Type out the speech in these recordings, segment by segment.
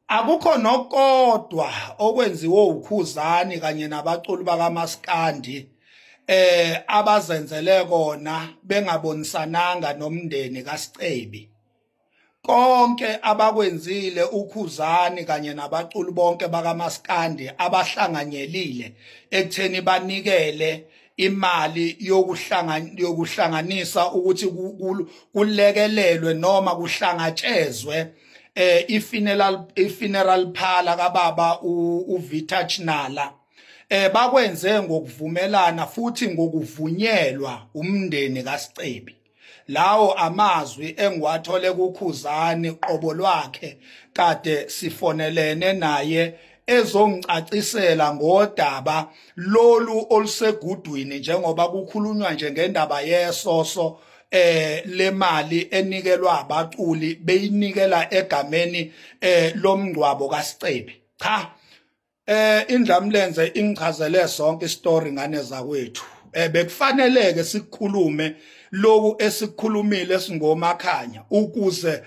Akukho nokodwa okwenziwe uKhuzani kanye nabaculi bakaMaskandi abazenzele kona bengabonisananga nomndeni kaSicebi. Konke abakwenzile uKhuzani kanye nabaculi bonke bakaMaskandi abahlanganyelile ekutheni banikele imali yokuhlanganisa ukuthi kulekelelwe noma kuhlangatshezwe i-funeral parlor kababa uVita Chinala, bakwenze ngokuvumelana futhi ngokuvunyelwa umndeni kaSicebi. Lawo amazwi engiwathole kuKhuzani qobo lwakhe kade sifonelene naye ezongicacisela ngodaba lolu olusegudwini, njengoba kukhulunywa nje ngendaba yesoso lemali enikelwa abaculi beyinikela egameni lomngcwabo kaSicebi. Cha, iNdlamlenze ingichazele sonke istory, ngane zakwethu. Bekufaneleke sikukhulume lokhu esikukhulumile singomakhanya ukuze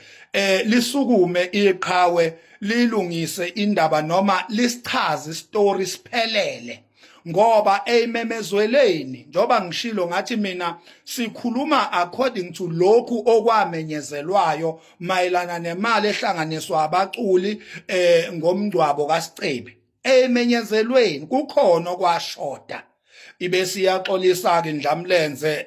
lisukume iqhawe, lilungise indaba noma lisichaze istory siphelele, ngoba eyimemezweleni, njoba ngishilo ngathi mina sikhuluma according to lokhu okwamenyezelwayo mayelana nemali ehlanganiswa abaculi ngomngcwabo kaSicebi, emenyezelweni kukhona okwashoda. Ibe siyaxolisa ke iNdlamlenze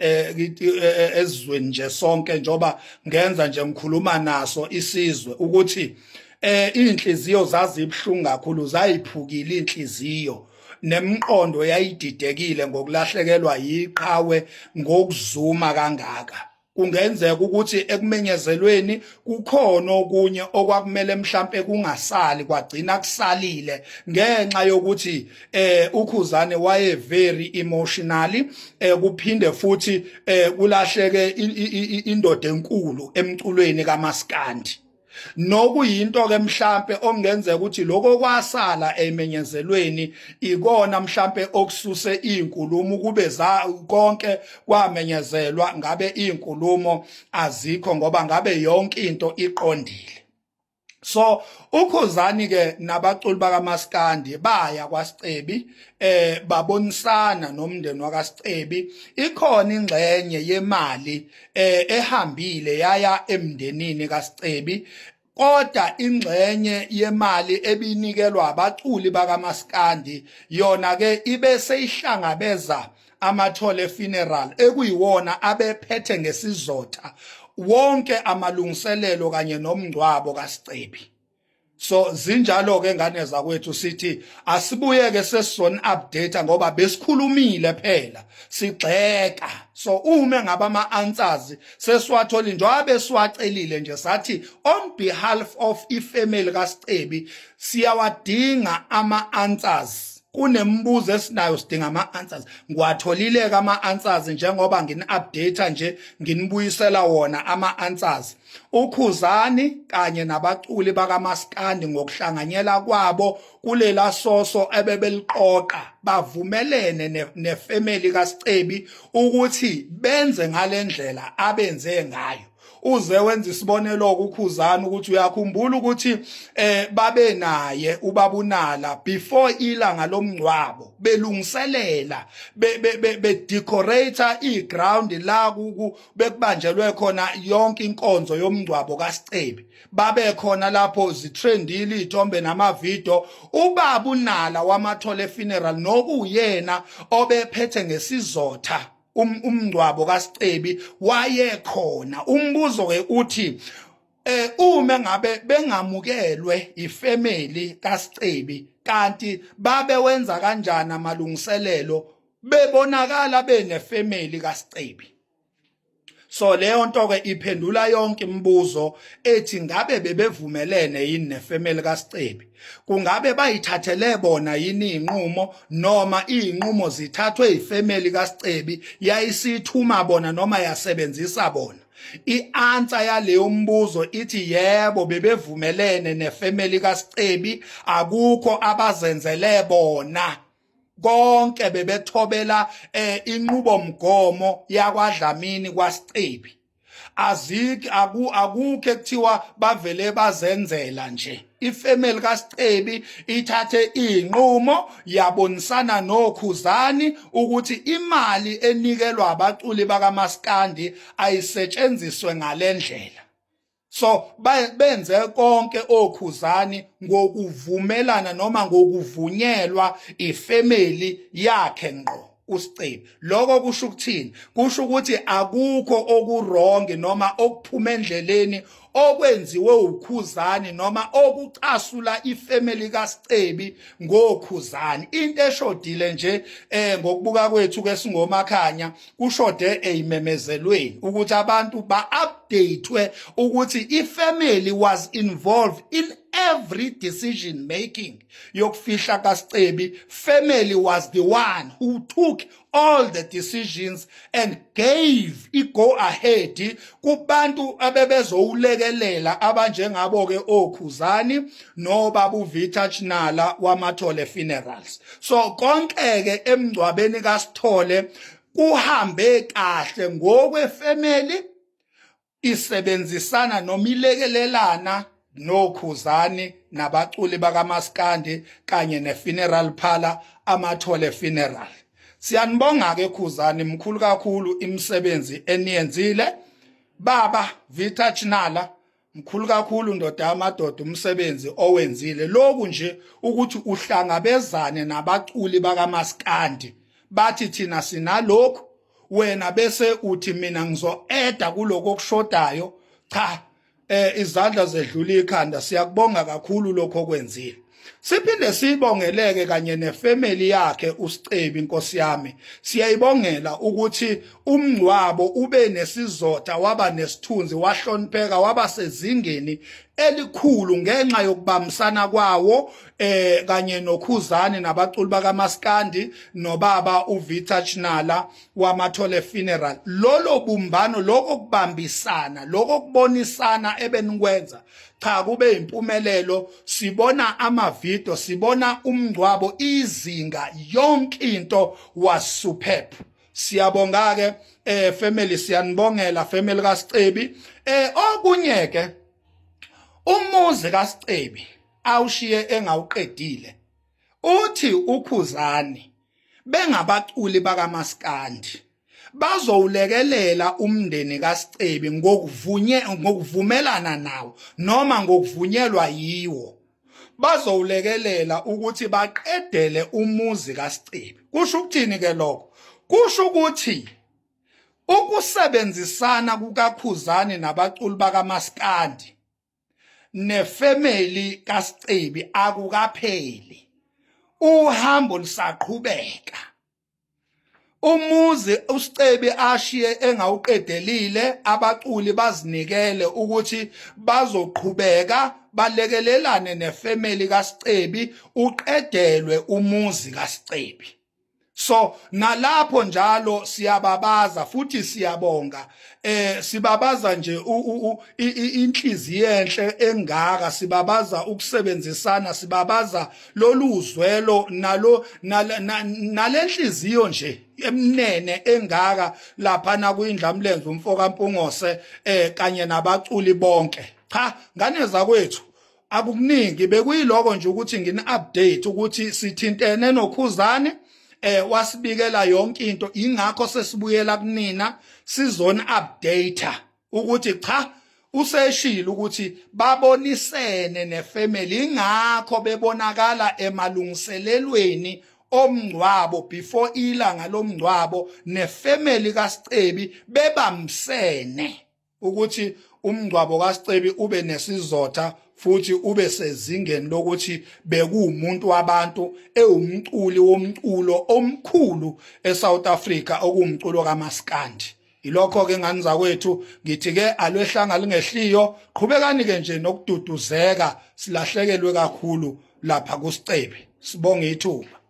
ezweni nje sonke, njoba ngenza nje ngikhuluma naso isizwe, ukuthi inhliziyo zazibhlungu kakhulu, zayiphukile inhliziyo, nemqondo yayididekile ngokulahlekelwa yiqhawe ngokuzuma kangaka. Kungenzeka ukuthi ekumenyezelweni kukhona okunye okwakumele mhlambe kungasali, kwagcina kusalile ngenxa yokuthi uKhuzane waye very emotionally, kuphinde futhi kulahleke indoda enkulu emculweni kaMaskandi, nokuyinto ke mhlambe okungenzeka ukuthi lokho kwasala emenyezelweni ikona mhlambe okususe izinkulumo. Kube za konke kwamenyezelwa, ngabe izinkulumo azikho, ngoba ngabe yonke into iqondile. So uKhuzani ke nabaculi bakaMaskandi baya kwaSicebi, babonisana nomndeni wakaSicebi. Ikhona ingxenye yemali ehambile yaya emndenini kaSicebi, kodwa ingxenye yemali ebinikelwa abaculi bakaMaskandi yona ke ibe seyihlangabeza Amathole Funeral, ekuyiwona abephethe ngesizotha wonke amalungiselelo kanye nomngcwabo kaSicebi. So zinjalo ke, ngane zakwethu. Sithi asibuyeke sesizoni update ngoba besikhulumile phela sigxeka. So uma ngabe ama answers sesiwatholi njengoba besiwacelile nje, sathi on behalf of ifamily kaSicebi siyawadinga ama answers, kunemibuzo esinayo, sidinga ama answers. Ngiwatholile ke ama answers, njengoba ngini update nje, nginibuyisela wona ama answers. UKhuzani kanye nabaculi bakaMaskandi ngokuhlanganyela kwabo kulela soso ebebeliqoqa bavumelene nefamily kaSicebi ukuthi benze ngalendlela abenze ngayo. Uze wenza isibonelo kuKhuzani ukuthi uyakhumbula ukuthi babe naye ubabunala before ilanga lomngcwabo, belungiselela, be decorate iground la bekubanjelwe khona yonke inkonzo yomngcwabo kaSicebi. Babe khona lapho, zitrendile izithombe namavideo, ubaba uNala wamathole funeral, nokuyena obephethe ngesizotha umngcwabo kaSicebi, wayekhona. Umbuzo ke uthi uma ngabe bengamukelwe ifamily kaSicebi, kanti babe wenza kanjani amalungiselelo bebonakala benefamily kaSicebi? So leyo nto ke iphendula yonke imibuzo ethi ngabe bebevumelene yini nefamily kaSicebi, kungabe bayithathele bona yini inqumo, noma izinqumo zithathwe ifamily kaSicebi yayisithuma bona noma yasebenzisa bona. I-answer yaleyo mbuzo ithi yebo, bebevumelene nefamily kaSicebi, akukho abazenzele bona, konke bebethobela inqubomgomo yakwaDlamini kwaSicebi. Azikho, akukho ekuthiwa bavele bazenzela nje. Ifamily kaSicebi ithathe inqumo yabonisana noKhuzani ukuthi imali enikelwa abaculi bakaMaskandi ayisetshenziswe ngalendlela. So benze konke oKhuzani ngokuvumelana noma ngokuvunyelwa ifamily yakhe ngqo uSicebi. Lokho kusho ukuthini? Kusho ukuthi akukho okuwrong noma okuphuma endleleni okwenziwe uKhuzani noma okucasula ifamily kaSicebi ngoKhuzani. Into eshodile nje ngokubuka kwethu ke singomakhanya, kushode eyimemezelweni ukuthi abantu ba-updatewe ukuthi ifamily was involved in every decision making yokufihla kaSicebi. Family was the one who took all the decisions and gave i-go ahead kubantu abebezowulekelela abanjengabo ke oKhuzani nobaba uVita Chinala wamathole Funerals. So konke ke emngcwabeni kaSithole kuhambe kahle ngokwefamily isebenzisana noma ilekelelana noKhuzani nabaculi bakaMaskandi kanye nefuneral parlor Amathole Funeral. Siyanibonga ke Khuzani, mkhulu kakhulu imisebenzi eniyenzile. Baba Vita Chinala, mkhulu kakhulu ndoda yamadoda umsebenzi owenzile. Lokhu nje ukuthi uhlangabezane nabaculi bakaMaskandi bathi thina sinalokhu, wena bese uthi mina ngizo-eda kuloko okushodayo. Cha, izandla zedlula ikhanda, siyakubonga kakhulu lokho okwenzile. Siphinde sibongeleke kanye nefamily yakhe uSicebi. Inkosi yami, siyayibongela ukuthi umngcwabo ube nesizotha, waba nesithunzi, wahlonipheka, waba sezingeni elikhulu ngenxa yokubambisana kwawo kanye noKhuzani nabaculi bakaMaskandi nobaba uVita Chinala wamathole Funeral. Lolo bumbano, lokho kubambisana, lokho kubonisana ebenikwenza, cha, kube impumelelo. Sibona amavidiyo, sibona umngcwabo, izinga, yonke into was superb. Siyabonga ke family, siyanibongela family kaSicebi. Okunye ke, umuzi kaSicebi awushiye engawuqedile, uthi uKhuzani bengabaculi bakaMaskandi bazowulekelela umndeni kaSicebi ngokuvunye ngokuvumelana nawo noma ngokuvunyelwa yiwo, bazowulekelela ukuthi baqedele umuzi kaSicebi. Kusho ukuthini ke lokho? Kusho ukuthi ukusebenzisana kukaKhuzani nabaculi bakaMaskandi nefamily kaSicebi akukapheli, uhambo lisaqhubeka. Umuzi uSicebi ashiye engawuqedelile, abaculi bazinikele ukuthi bazoqhubeka balekelelane nefamily kaSicebi, uqedelwe umuzi kaSicebi. So nalapho njalo siyababaza futhi siyabonga. Sibabaza nje inhliziyo enhle engaka, sibabaza ukusebenzisana, sibabaza lolu zwelo nalo nalenhliziyo nje emnene engaka lapha na kuyindlamlenze umfoka Mpungose kanye nabaculi bonke. Cha, ngane zakwethu, akukuningi, bekuyiloko nje ukuthi ngini update ukuthi sithintene noKhuzani, wasibikela yonke into. Ingakho sesibuyela kunina sizoni update ukuthi cha, useshilo ukuthi babonisene nefamily, ingakho bebonakala emalungiselelweni omngcwabo before ilanga lomngcwabo nefamily kaSicebi, bebamsene ukuthi umngcwabo kaSicebi ube nesizotha futhi ube sezingeni lokuthi bekuwumuntu wabantu, ewumculi womculo omkhulu eSouth Africa, okuwumculo kaMaskandi. Ilokho ke ngani zakwethu, ngithi ke alwehlanga lingehliyo. Qhubekani ke nje nokududuzeka, silahlekelwe kakhulu lapha kuSicebi. Sibonge ithuba.